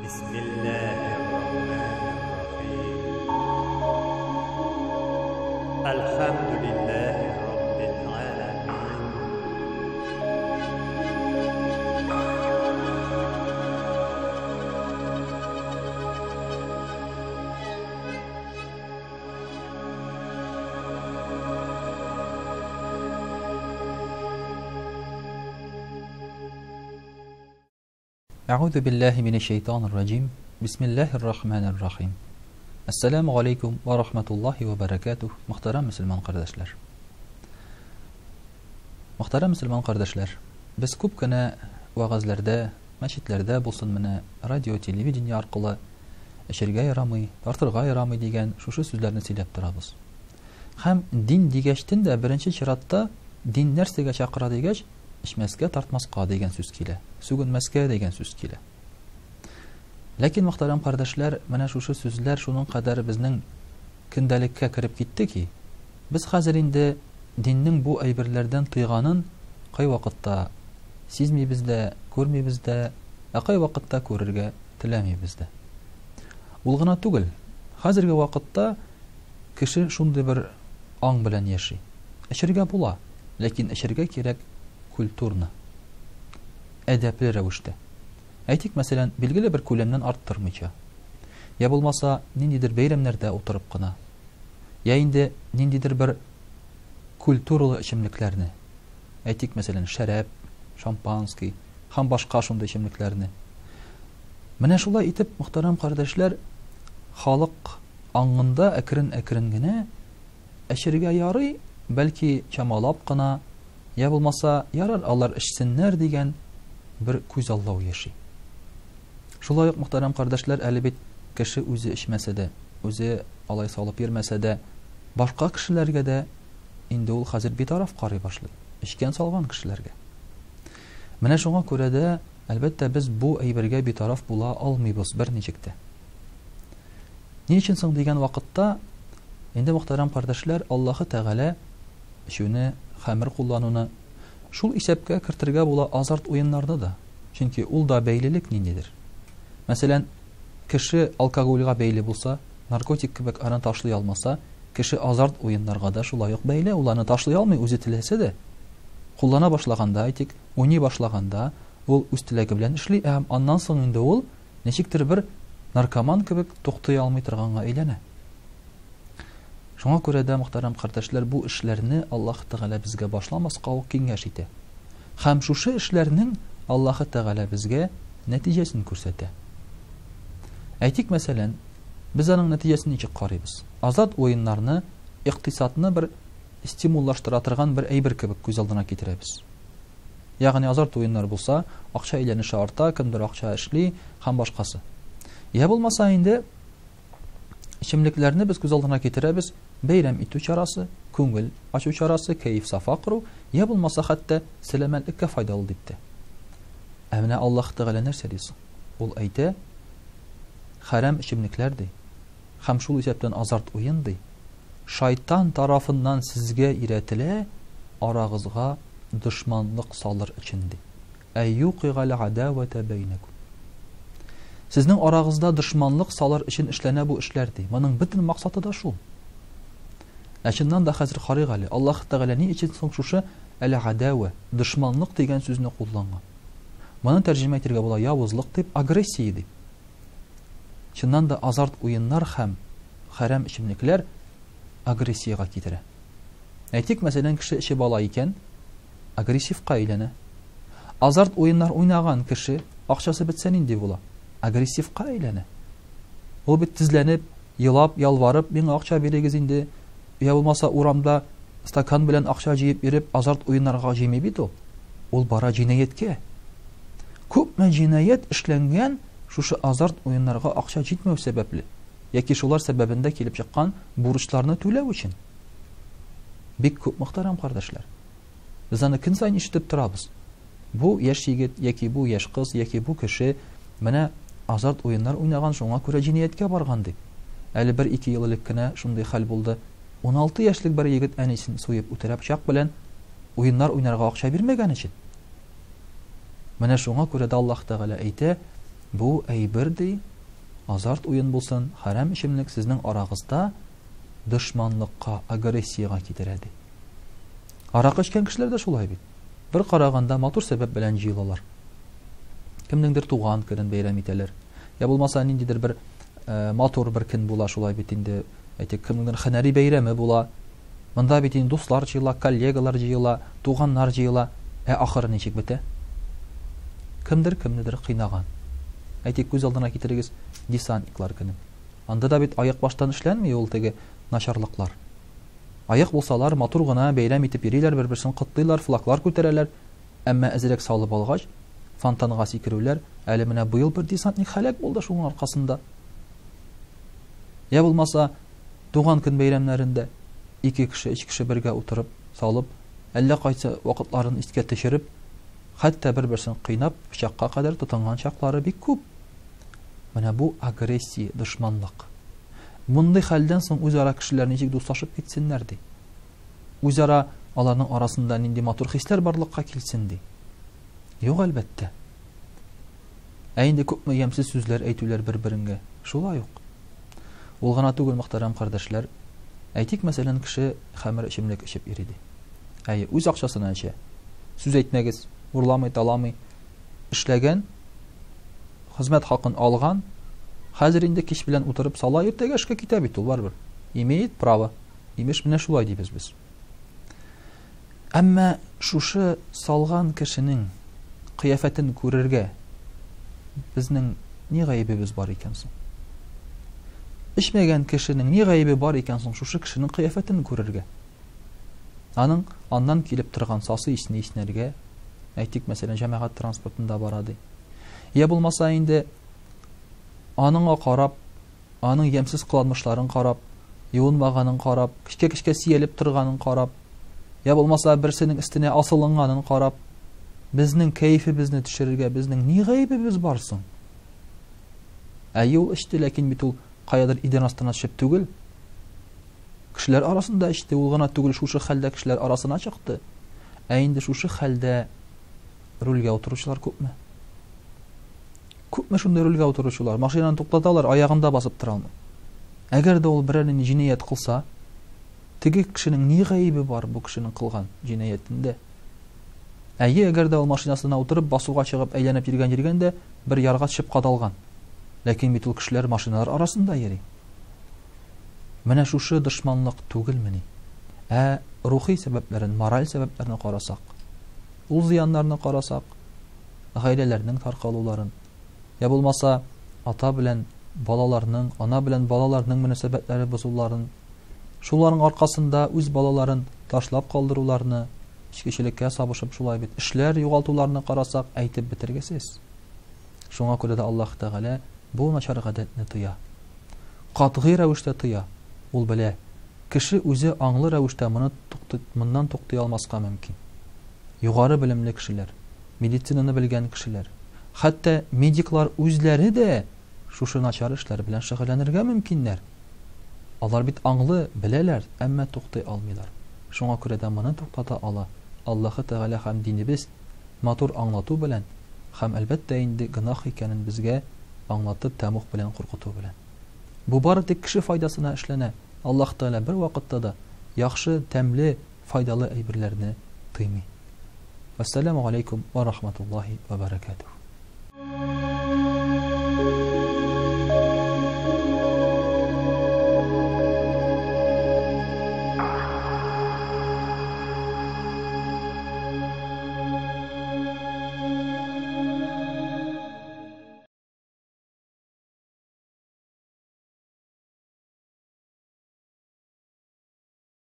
Бисмиллаһир-рахманир-рахим. Әлхәмдүлиллаһи раббил галамин. Әгуду биллаһи минәш-шәйтанир раҗим. Бисмиллаһир рахманир рахим. Әссәламү галәйкүм вә рахматуллаһи вә бәрәкәтүһ, мөхтәрәм мөселман кардәшләр. Мөхтәрәм мөселман кардәшләр, без күп кенә вәгазьләрдә, мәчетләрдә булсын менә радио, телевидение аркылы эчәргә ярамый, тартырга ярамый дигән шушы сүзләрне сөйләп торабыз. Һәм дин дигәчтен дә беренче чиратта дин нәрсәгә чакыра дигәч, эчмәскә, тартмаска дигән сүз килә, сүгенмәскә дигән сүз килә. Ләкин, мөхтәрәм кардәшләр, менә шушы сүзләр шуның кадәр безнең көндәлеккә кереп китте ки, без хәзер инде диннең бу әйберләрдән тыйганын кайвакытта сизмибез дә, күрмибез дә, ә кайвакытта күрергә теләмибез дә. Ул гына түгел, хәзерге вакытта кеше шундый бер аң белән яши. Эчәргә була, ләкин эчәргә кирәк культурно, әдәпле рәвештә. Әйтик, мәсәлән, билгеле бер күләмнән арттырмыйча. Я булмаса, ниндидер бәйрәмнәрдә утырып кына. Я инде ниндидер бер культуралы эчемлекләрне. Әйтик, мәсәлән, шәраб, шампанский һәм башка шундый эчемлекләрне. Менә шулай итеп, мөхтәрәм кардәшләр, халык аңында әкрен-әкрен генә Эчәргә ярый, бәлки чамалап кына, я булмаса, ярар алар эчсеннәр дигән бер күзаллау яши. Шулай ук, мөхтәрәм кардәшләр, әле бит кеше үзе эчмәсә дә, үзе алай салып йөрмәсә дә, башка кешеләргә дә инде ул хәзер битараф карый башлый, эчкән салган кешеләргә. Менә шуңа күрә дә, әлбәттә, без бу әйбергә битараф була алмыйбыз берничек тә. Ни өчен соң дигән вакытта, инде мөхтәрәм кардәшләр, Аллаһы Тәгалә эчүне, хәмер куллануны, шул исәпкә кертергә була азарт уеннарны да, чөнки ул да бәйлелек ниндидер. Мәсәлән, кеше алкогольгә бәйле булса, наркотик кебек аны ташлый алмаса, кеше азарт уеннарга да шулай ук бәйле, ул аны ташлый алмый, үзе теләсә дә. Куллана башлаганда, әйтик, уйный башлаганда, ул үз теләге белән эшли, һәм аннан соң инде ул Ничектер бер наркоман кебек туктый алмый торганга әйләнә. Шуңа күрә дә, мөхтәрәм кардәшләр, бу эшләрне Аллаһ Тәгалә безгә башламаска ук киңәш итә. Һәм шушы эшләрнең Аллаһ Тәгалә безгә нәтиҗәсен күрсәтә. Әйтик, мәсәлән, без аның нәтиҗәсен ничек карыйбыз? Азат уеннарны икътисадны бер стимуллаштыра торган бер әйбер кебек күз алдына китерәбез. Ягъни азарт уеннар булса, акча әйләнеше арта, кемдер акча эшли һәм башкасы. Я булмаса инде эчемлекләрне без күз алдына китерәбез, бәйрәм итү чарасы, күңел ачу чарасы, кәеф-сафа кору, я булмаса хәтта сәламәтлеккә файдалы дип тә. Ә менә Аллаһ Тәгалә нәрсә ди соң? Ул әйтә, хәрам эчемлекләр ди, һәм шул исәптән азарт уен ди, шайтан тарафыннан сезгә өйрәтелә, арагызга дошманлык салыр өчен ди. Әй юкыйгал адавата бәйнәкум. Сезнең арагызда дошманлык салыр өчен эшләнә бу эшләр ди. Моның бөтен максаты да шул. Ә чыннан да хәзер карыйк әле, Аллаһ Тәгалә ни өчен соң шушы әл-адава, дошманлык дигән сүзне кулланган? Моны тәрҗемә итергә була явызлык дип, агрессия дип. Чыннан да азарт уеннар һәм хәрам эчемлекләр агрессиягә китерә. Әйтик, мәсәлән, кеше эчеп ала икән, агрессивка әйләнә. Азарт уеннар уйнаган кеше акчасы бетсә нинди була? Агрессивка әйләнә. Ул бит тезләнеп, елап, ялварып, миңа акча бирегез инде, я булмаса урамда стакан белән акча җыеп йөреп, азарт уеннарга җыймый бит ул. Ул бара җинаятькә. Күпме җинаять эшләнгән шушы азарт уеннарга акча җитмәү сәбәпле, яки шулар сәбәбендә килеп чыккан бурычларны түләү өчен. Бик күп, мөхтәрәм кардәшләр. Без аны көн саен ишетеп торабыз. Бу яшь егет, яки бу яшь кыз, яки бу кеше менә азарт уеннар уйнаган, шуңа күрә җинаятькә барган дип. Әле бер-ике ел элек кенә шундый хәл булды. 16 яшьлек бер егет әнисен суеп үтерә пычак белән, уеннар уйнарга акча бирмәгән өчен. Менә шуңа күрә дә Аллаһ Тәгалә әйтә, Бу әйбер, ди, азарт уен булсын, хәрам эчемлек сезнең арагызда дошманлыкка, агрессиягә китерә, ди. Аракы эчкән кешеләр дә шулай бит. Бер караганда матур сәбәп белән җыелалар. Кемнеңдер туган көнен бәйрәм итәләр. Я булмаса ниндидер бер э, матур бер көн була шулай бит инде. Әйтик, кемнеңдер һөнәри бәйрәме була. Монда бит инде дуслар җыела, коллегалар җыела, туганнар җыела. Ә ахыры ничек бетә? Кемдер кемнедер кыйнаган. Әйтик, күз алдына китерегез десантниклар көнен. Анда да бит аяк баштан эшләнми ул теге начарлыклар. Аек булсалар, матур гына бәйрәм итеп йөриләр, бер-берсен котлыйлар, флаглар күтәрәләр. Әмма әзрәк салып алгач, фонтанга сикерүләр, әле менә быел бер десантник һәлак булды шуның аркасында. Я булмаса, туган көн бәйрәмнәрендә ике кеше, өч кеше бергә утырып, салып, әллә кайсы вакытларын искә төшереп, хәтта бер-берсен кыйнап, пычакка кадәр тотынган чаклары бик күп. Менә бу агрессия, дошманлык. Мондый хәлдән соң үзара кешеләр ничек дуслашып китсеннәр, ди? Үзара аларның арасында нинди матур хисләр барлыкка килсен, ди? Юк, әлбәттә. Ә инде күпме ямьсез сүзләр әйтүләр бер-береңгә. Шулай ук. Ул гына түгел, мөхтәрәм кардәшләр. Әйтик, мәсәлән, кеше хәмер эчемлек эчеп йөри, ди. Әйе, үз акчасына эчә. Сүз әйтмәгез, урламый, таламый. Эшләгән, хезмәт хакын алган, хәзер инде кич белән утырып сала, иртәгә эшкә китә бит ул барыбер. Имеет право. Имеш, менә шулай дибез без. Әмма шушы салган кешенең кыяфәтен күрергә безнең ни гаебебез бар икән соң? Эчмәгән кешенең ни гаебе бар икән соң шушы кешенең кыяфәтен күрергә? Аның аннан килеп торган сасы исне иснәргә, әйтик, мәсәлән, җәмәгать транспортында бара ди. Я булмаса инде аныңа карап, аның ямьсез кыланмышларын карап, юынмаганын карап, көчкә-көчкә сөялеп торганын карап, я булмаса берсенең өстенә асылынганын карап, безнең кәефебезне төшерергә безнең ни гаебебез бар соң? Әйе, ул эчте, ләкин бит ул каядыр идән астына төшеп түгел. Кешеләр арасында эчте, ул гына түгел, шушы хәлдә кешеләр арасына чыкты. Ә инде шушы хәлдә рульгә утыручылар күпме? Күпме шундый рульгә утыручылар? Машинаны туктаталар, аягында басып тора алмый. Әгәр дә ул берәр нинди җинаять кылса, теге кешенең ни гаебе бар бу кешенең кылган җинаятендә? Әйе, әгәр дә ул машинасына утырып, басуга чыгып әйләнеп йөргән йөргән дә, бер ярга төшеп кадалган. Ләкин бит ул кешеләр машиналар арасында йөри. Менә шушы дошманлык түгелмени? Ә рухи сәбәпләрен, мораль сәбәпләрне карасак, ул зыяннарны карасак, гаиләләрнең таркалуларын, я булмаса, ата белән балаларның, ана белән балаларның мөнәсәбәтләре бозуларын, шуларның аркасында үз балаларын ташлап калдыруларны, эчкечелеккә сабышып шулай бит, эшләр югалтуларны карасак, әйтеп бетергесез. Шуңа күрә дә Аллаһ Тәгалә бу начар гадәтне тыя. Катгый рәвештә тыя. Ул белә, кеше үзе аңлы рәвештә моны моннан туктый алмаска мөмкин. Югары белемле кешеләр, медицинаны белгән кешеләр, хәтта медиклар үзләре дә шушы начар эшләр белән шөгыльләнергә мөмкиннәр. Алар бит аңлы, беләләр, әмма туктый алмыйлар. Шуңа күрә дә моны туктата ала Аллаһы Тәгалә һәм динебез матур аңлату белән һәм, әлбәттә инде, гөнаһ икәнен безгә аңлатып, тәмуг белән куркыту белән. Бу бары тик кеше файдасына эшләнә, Аллаһ Тәгалә бервакытта да яхшы, тәмле, файдалы әйберләрне тыймый. Вәссәламү галәйкүм вә рахматуллаһи вә бәрәкәтүһ.